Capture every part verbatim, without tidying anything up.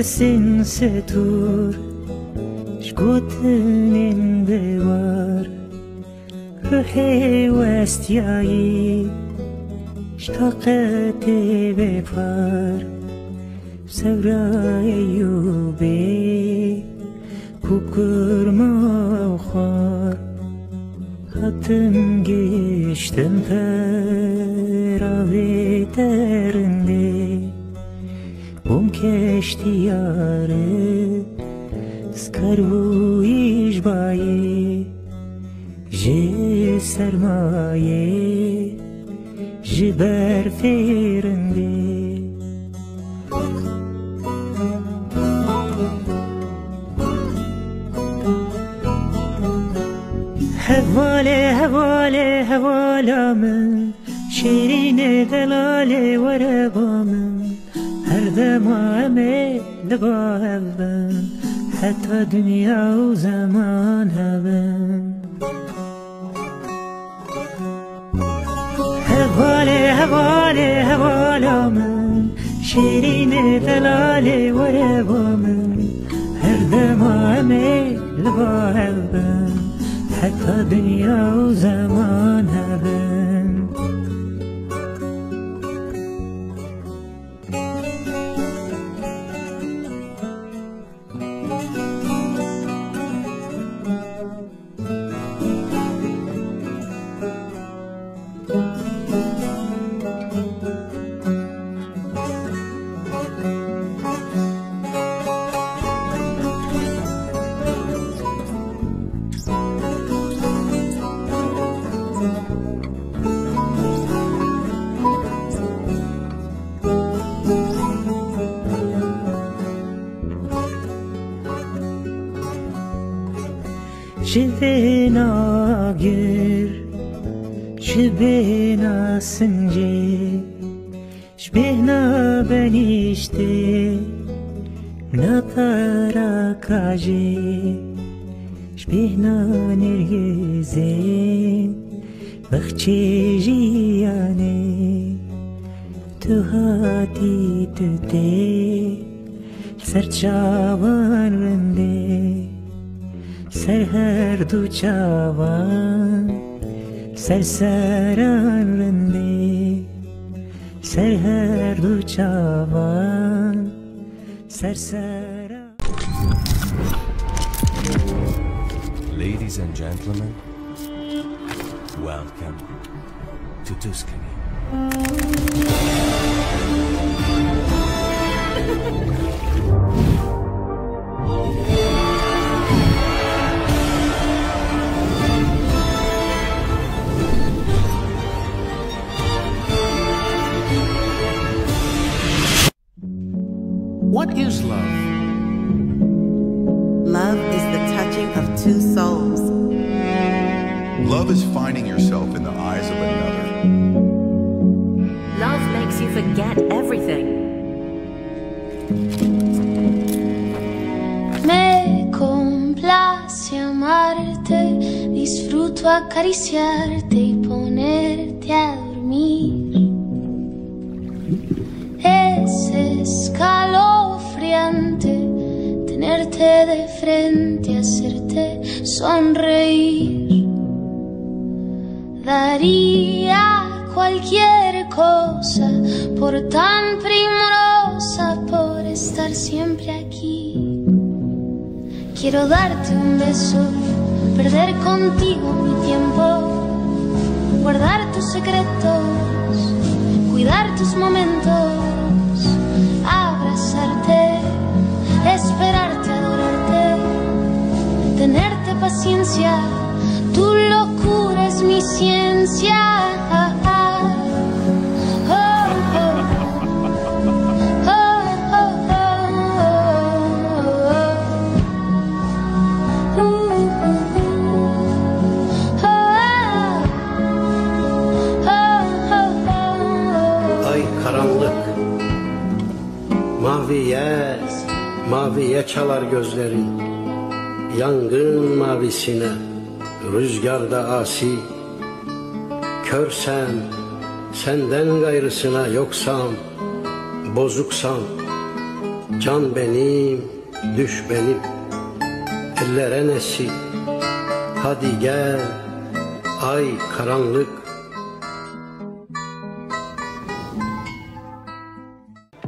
Sên stûr, ji gotinên dewar, ruhê westiyayî, ji taqetê bêpar, sewra Eyûbê, ku kurma û xwar, hatin gihiştin pera vê terindê. Bûm keştiyarê, skar bûyî ji bayê, ji sermayê, ji berfê rindê. Hevalê, hevalê, hevala min, şêrînê delalê were ba min. Her dema em ê li ba hev bin, heta dinya û zeman hebin. Hevalê, hevalê, hevala min, şêrînê delalê were ba min. Her dema em ê li ba hev bin, heta dinya û zeman hebin. Ji bêhna gir, ji bêhna sincê, ji bêhna benîştê, na para kajê, ji bêhna nêrgizê, bexçê jiyanê, tu hatî tu tê. Ser çavan rindê, ser her du çavan, ser seran rindê, ser her du çavan, ser seran. Ladies and gentlemen, welcome to Tuscany. What is love? Love is the touching of two souls. Love is finding yourself in the eyes of another. Love makes you forget everything. Me complace amarte, disfruto acariciarte y ponerte a dormir. Es escalofriante tenerte de frente, hacerte sonreír. Daría cualquier cosa por tan primorosa, por estar siempre aquí. Quiero darte un beso, perder contigo mi tiempo, guardar tus secretos, cuidar tus momentos, abrazarte, esperarte, adorarte, tenerte paciencia, tu locura es mi ciencia. Ay karanlık, maviye, maviye çalar gözlerin. Yangın mavisine, rüzgarda asi. Körsem, senden gayrısına yoksam, bozuksam, Can benim, düş benim, ellere nesip, hadi gel, ay karanlık.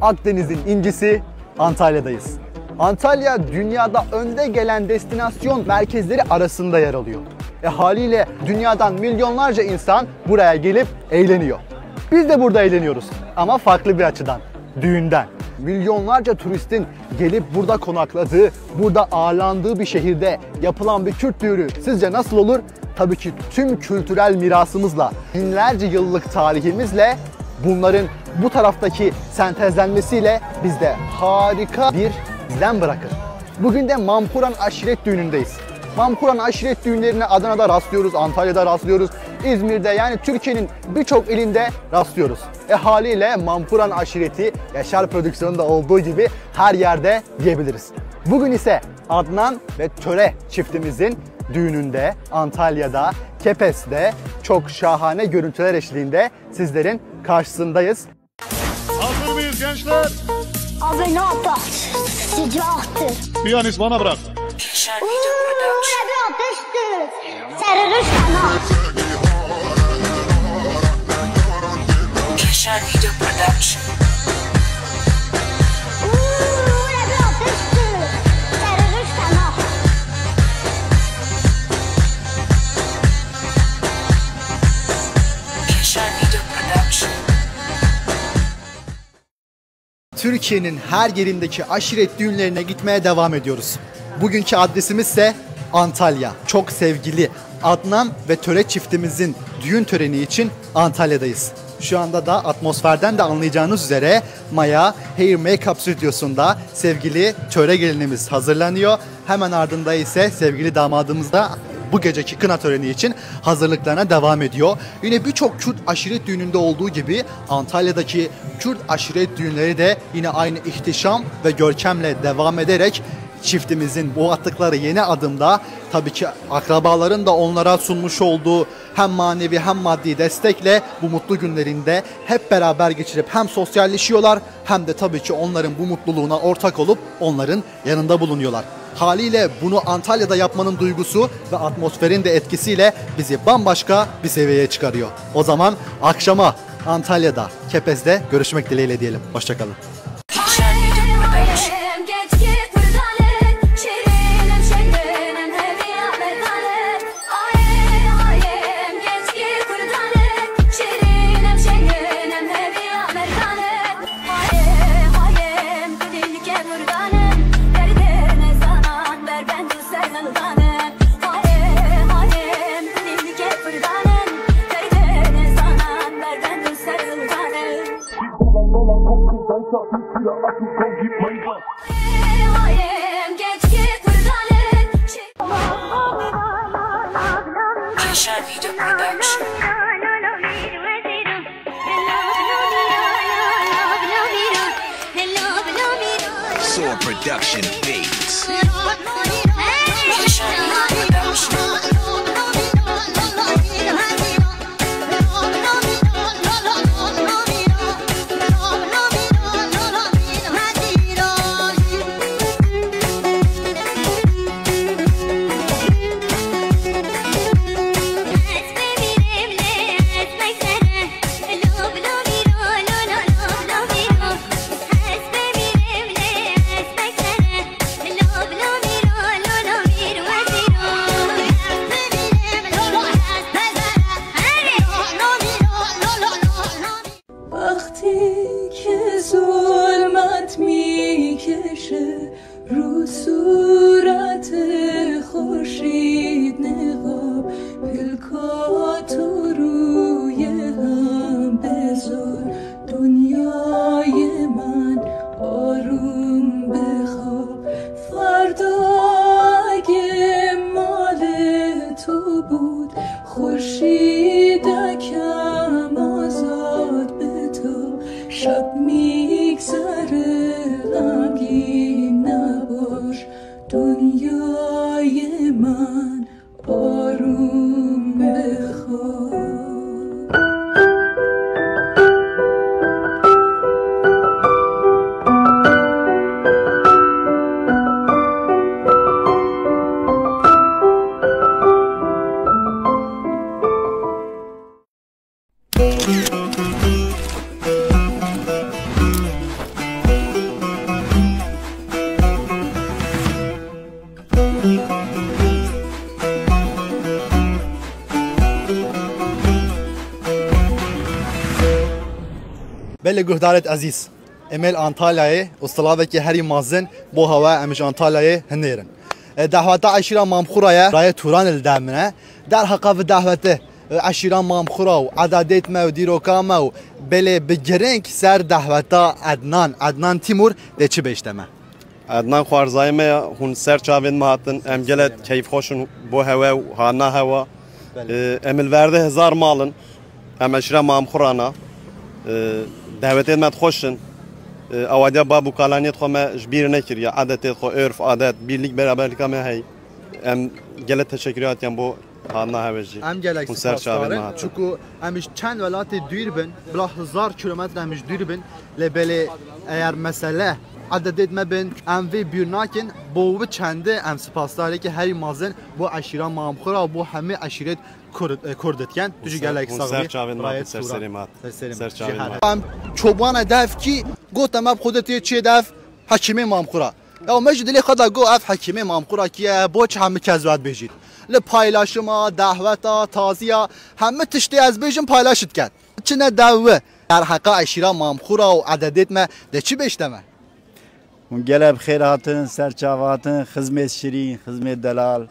Akdeniz'in incisi Antalya'dayız. Antalya dünyada önde gelen destinasyon merkezleri arasında yer alıyor. E, haliyle dünyadan milyonlarca insan buraya gelip eğleniyor. Biz de burada eğleniyoruz ama farklı bir açıdan, düğünden. Milyonlarca turistin gelip burada konakladığı, burada ağırlandığı bir şehirde yapılan bir Kürt düğünü sizce nasıl olur? Tabii ki tüm kültürel mirasımızla, binlerce yıllık tarihimizle, bunların bu taraftaki sentezlenmesiyle bizde harika bir izlem bırakır. Bugün de Mampuran aşiret düğünündeyiz. Mampuran aşiret düğünlerine Adana'da rastlıyoruz, Antalya'da rastlıyoruz, İzmir'de, yani Türkiye'nin birçok ilinde rastlıyoruz. E, haliyle Mampuran aşireti Yaşar Prodüksiyon'da olduğu gibi her yerde diyebiliriz. Bugün ise Adnan ve Töre çiftimizin düğününde, Antalya'da, Kepez'de çok şahane görüntüler eşliğinde sizlerin karşısındayız. Hazır mıyız gençler? Abi ne yapar? Sıcaktır. Piyanist bana bırak. Uuu, ne bir ateştir. Sarılış sana. Keşan Video Production. Uuu, ne bir ateştir. Sarılış sana. Keşan Video Production. Türkiye'nin her yerindeki aşiret düğünlerine gitmeye devam ediyoruz. Bugünkü adresimiz ise Antalya. Çok sevgili Adnan ve Töre çiftimizin düğün töreni için Antalya'dayız. Şu anda da atmosferden de anlayacağınız üzere Maya Hair Makeup Stüdyosu'nda sevgili Töre gelinimiz hazırlanıyor. Hemen ardında ise sevgili damadımız da bu geceki kına töreni için hazırlıklarına devam ediyor. Yine birçok Kürt aşiret düğününde olduğu gibi Antalya'daki Kürt aşiret düğünleri de yine aynı ihtişam ve görkemle devam ederek çiftimizin bu attıkları yeni adımda tabii ki akrabaların da onlara sunmuş olduğu hem manevi hem maddi destekle bu mutlu günlerinde hep beraber geçirip hem sosyalleşiyorlar hem de tabii ki onların bu mutluluğuna ortak olup onların yanında bulunuyorlar. Haliyle bunu Antalya'da yapmanın duygusu ve atmosferin de etkisiyle bizi bambaşka bir seviyeye çıkarıyor. O zaman akşama Antalya'da, Kepez'de görüşmek dileğiyle diyelim. Hoşçakalın. Soar Production Beats. وقتی که ظلمت می‌کشه رو صورت خورشید نقاب، پلکاتو روی هم بذار، دنیای من آروم بخواب. فردا اگه مال تو بود، خورشیدکم آزاد بتاب، شب می‌گذره غمگین نباش، دنیای من آروم بخواب. Belê guhdarêt ezîz, em ê li Antalyayê û silavekî herî mezin bo hewe em ji Antalyayê hinêrin. E, dehweta eşîra Mamxura ye, rayê Turan li dem min e. Derheqa vî dehwetê, e, eşîra Mamxura û ededêt me û dîroka me û belê bi girîng ser dehweta Ednan, Ednan Timur dê çi bêjte me? Ednan xwarzayê me ya, hûn ser çavên me hatin, em gelek keyfxweş in bo hewe û hana hewa. Belê. Ee, em li verde hezar mal in, em eşîra Mamxurana. Ee, dehwetên me xweş in. Ee, awadiya bab û kalaniyê xwe me ji bîr nekiriye, edetê xwe, örf, adet, birlik, beraberlika me hey. Em gelek teşekkürê hatiyan bo Hana hewe jî. Em gelek Hûn ser çavên me sipasdar in, hatin. Çunku em ji çend welatê dûr bin, bila hezar kilometre em ji dûr bin, lê belê eger mesele ededêt me bin, em vê bîr nakin, bo wî çendê em sipasdarêkî herî mezin bo eşîra Mamxura û bo hemî eşîrêt Kurd, e, Kurd dikin. Tu jî Hûn ser, gelek hûn sax ser bî, çavên me rayet hatin, ser Turan. Serê me hatin. Ser serê me. Ser Cî çavên her me her. hatin. Em çobana dev kî, gote me bi xwe de tê çê dev, Hekîmê Mamxura. Ya me ji dilê xwe de got, ev Hekîmê Mamxura kî ye, bo çi hemî kes wet bêjît. Li paylaşima, dehweta, taziya, hemî tiştê ez bêjim paylaş diket. Çi ne dew wi. Derheqa eşîra Mamxura û ededêt me de çi bêjte me? Hûn gelek bi xêr hatin, ser çava hatin, xizmê şirîn, xizmê delal.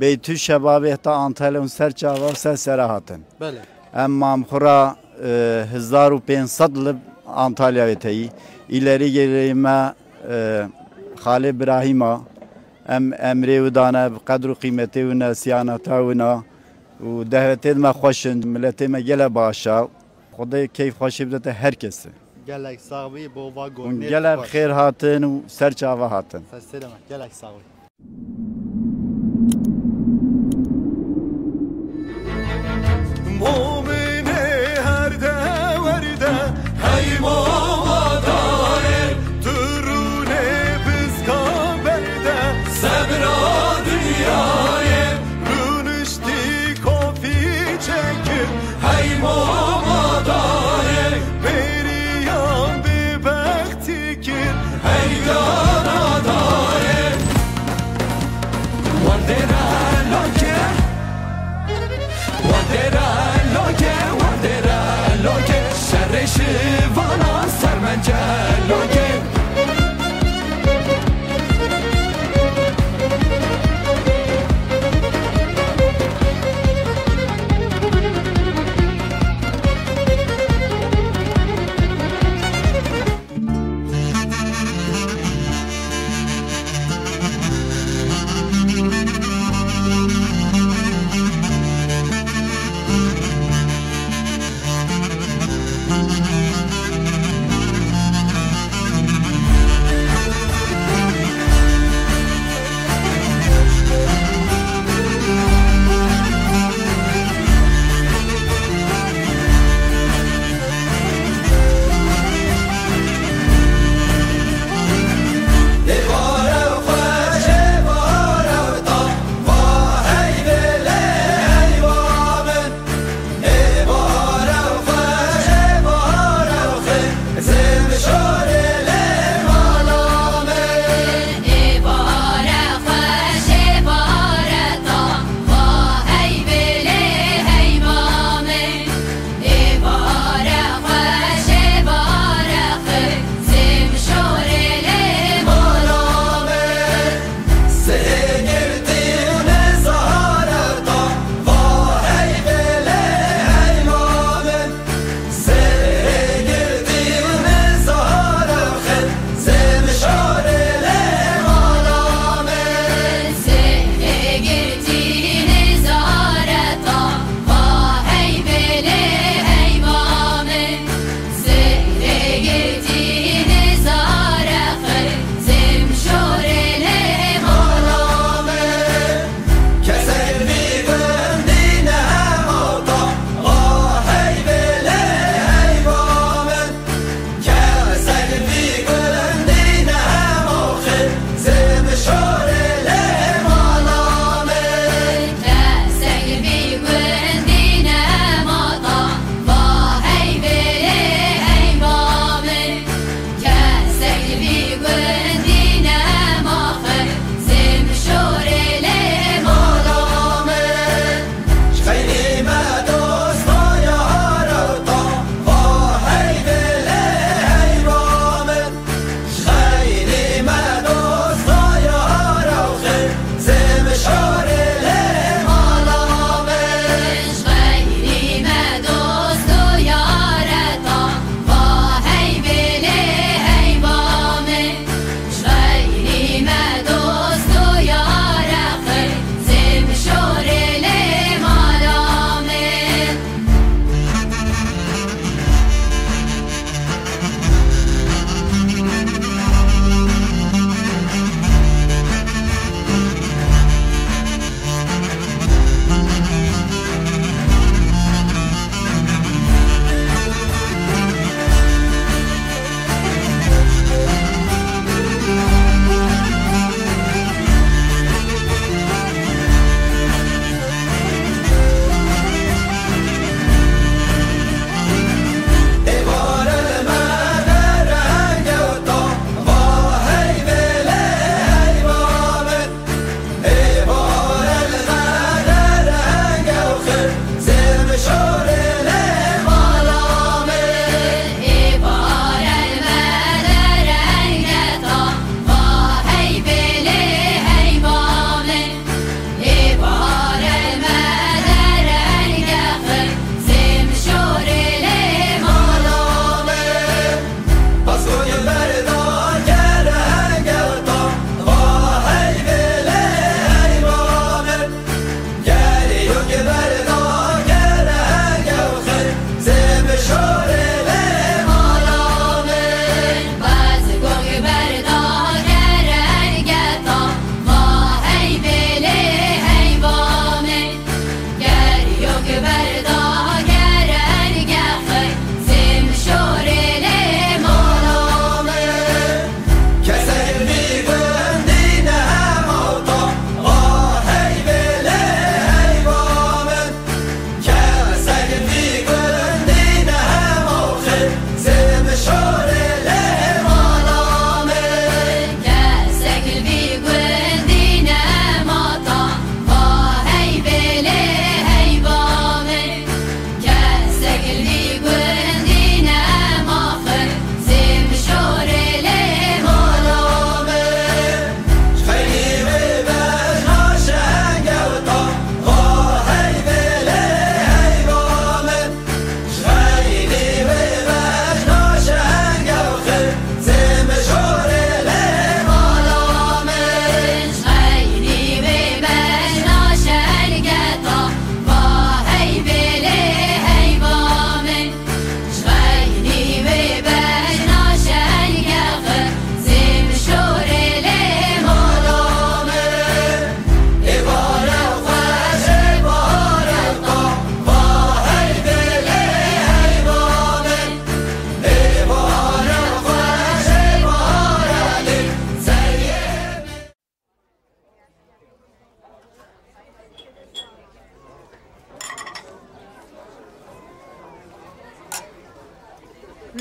Beytû şebabê heta Antalya hûn ser çava, ser sera hatin. Belê. Em Mamxura, e, hezar û pênc sed li Antalyayê teyî. Îlerî gelê me, e, Xalê Birahîm a. Em emrê wî dane, bi qedr û qîmetê wî ne, siyaneta wî ne. Û dehwetê me xweş in, miletê me gelek baş a. Xwedê keyf xweşî bidete her kesî. Gelek sax bî bo va Hûn gotinê gelek xweş. Xêr hatin û ser çava hatin. Ser serê me, gelek sax bî. Mominê her dewer de, hey mama dayê, tu rûnê bizka berde, sebra dinyayê, rûniştî kofî çekir, hey mama dayê, bêriyan bêbext Hey dara dayê, werdêre loke, werdêre loke, werdêre loke, şerê şivanan sermence loke.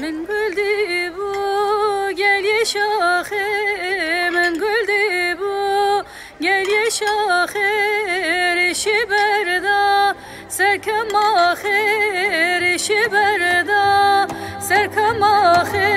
Min gul dîbû gel yê şaxê, min gul dîbû gel yê şaxê, rişî berda ser kemaxê, rişî berda ser kemaxê.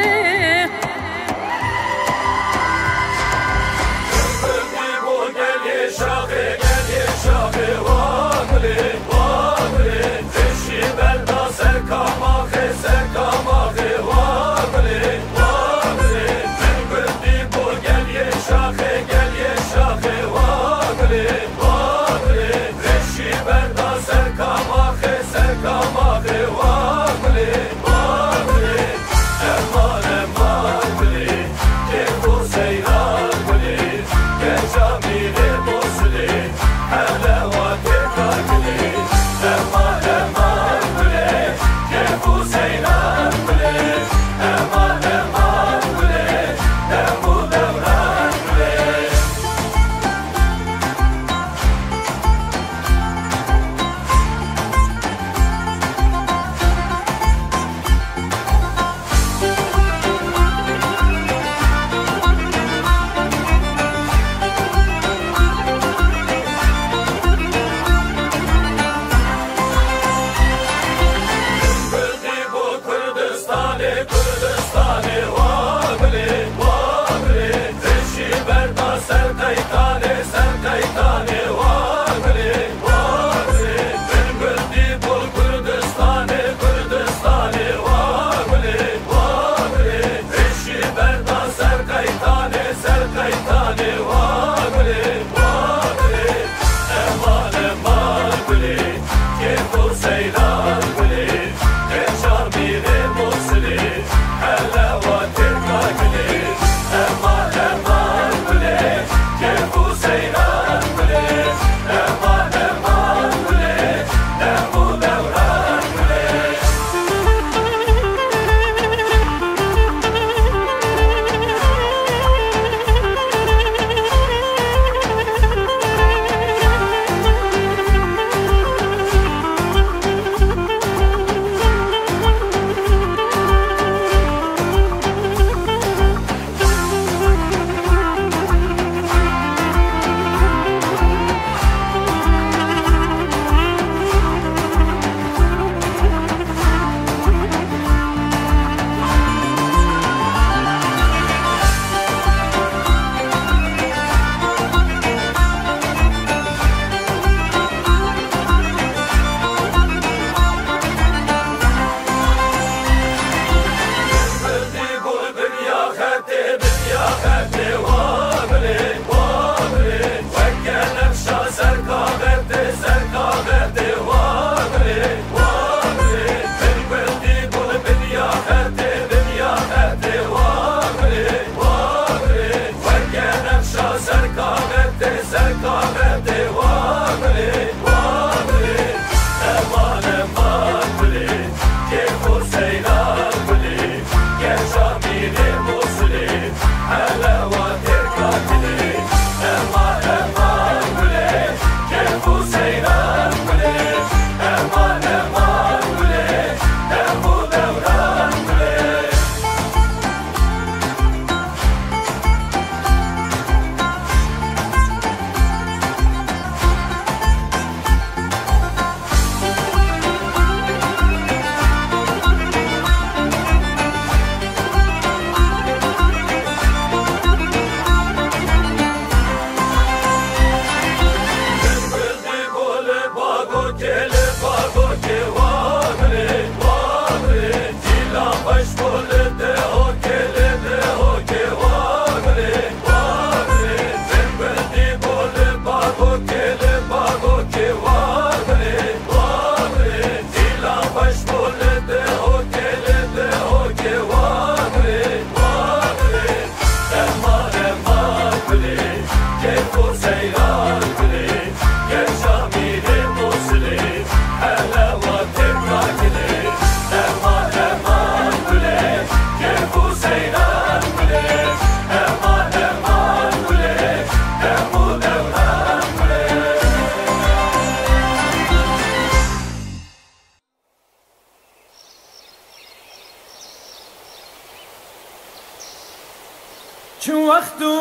Çi wext û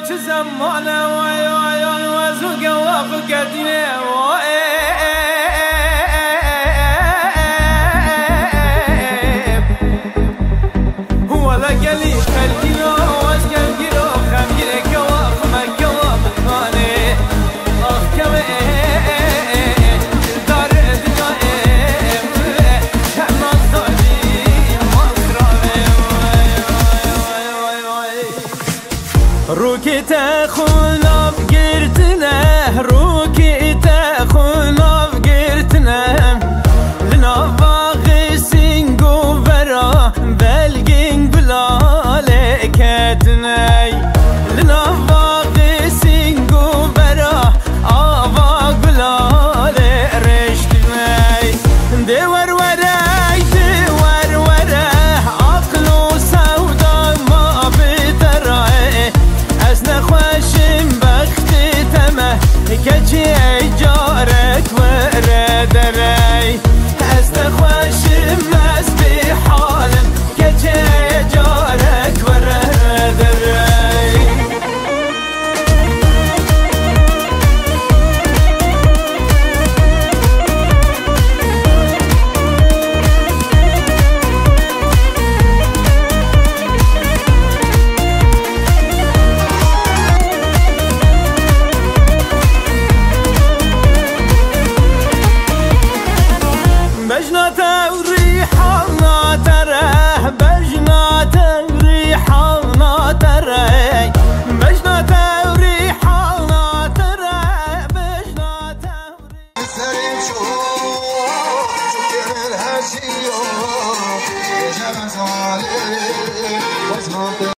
çi zemane, way, way, way, ez û gewa xwe ketîne.